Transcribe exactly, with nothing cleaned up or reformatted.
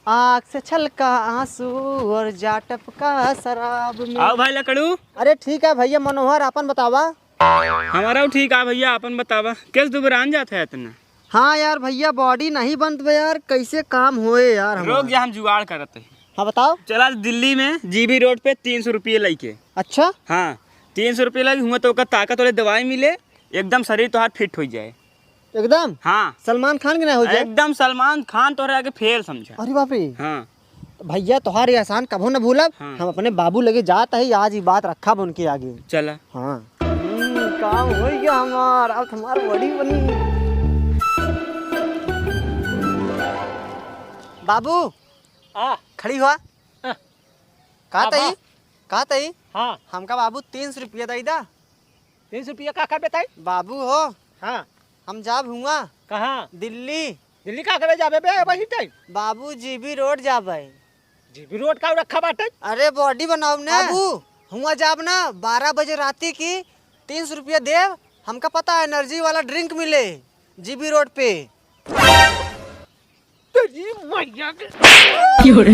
आँख से छलका आँसू और जा टपका शराब में। आओ भाई लकड़ू। अरे ठीक है भैया मनोहर, आपन बतावा। हमारा ठीक है भैया, आपन बतावा। कैस दुबरान जात है इतना? हाँ यार भैया, body नहीं बनत बा यार, कैसे काम होए यार हमार? रुक जा, हम जुगाड़ करत है। हाँ बताओ। चला दिल्ली में जीबी रोड पे तीन सौ रुपये लेके। अच्छा। हाँ, तीन सौ रुपये लगी हुआ तो ओकर ताकत वाले दवाई मिले, एकदम शरीर तोहार fit हो जाए। एकदम? हाँ। सलमान खान के ना हो जाए? एकदम सलमान खान तोहरे आगे फेल समझा। अरे बाप रे। हाँ। तो भैया तोहार ये एहसान कभो न भूलब। हाँ। हम अपने बाबू लगे जात है, आज ये बात रखब उनके आगे। चला। हाँ। हम्म, काम हो गया हमार, अब हमार बड़ी बनी। बाबू, आ। खड़ी हुआ। हाँ। का हाँ, तई? हाँ। का तई? हाँ। हमका बाबू तीन सौ रुपया दई दा। तीन सौ रुपया का करबे तई? बाबू हो। हाँ। हम जाब हुआ। कहाँ? दिल्ली। दिल्ली का करे जाबे बे वही टाइम? बाबू जीबी रोड जाबे। जीबी रोड का रखा बाटे? अरे body बनाओ ना। बाबू, हुआ जाब ना बारह बजे राती की तीन सौ रुपया देब, हमका पता है energy वाला drink मिले जीबी रोड पे। तेरी मैया के। क्यों रे?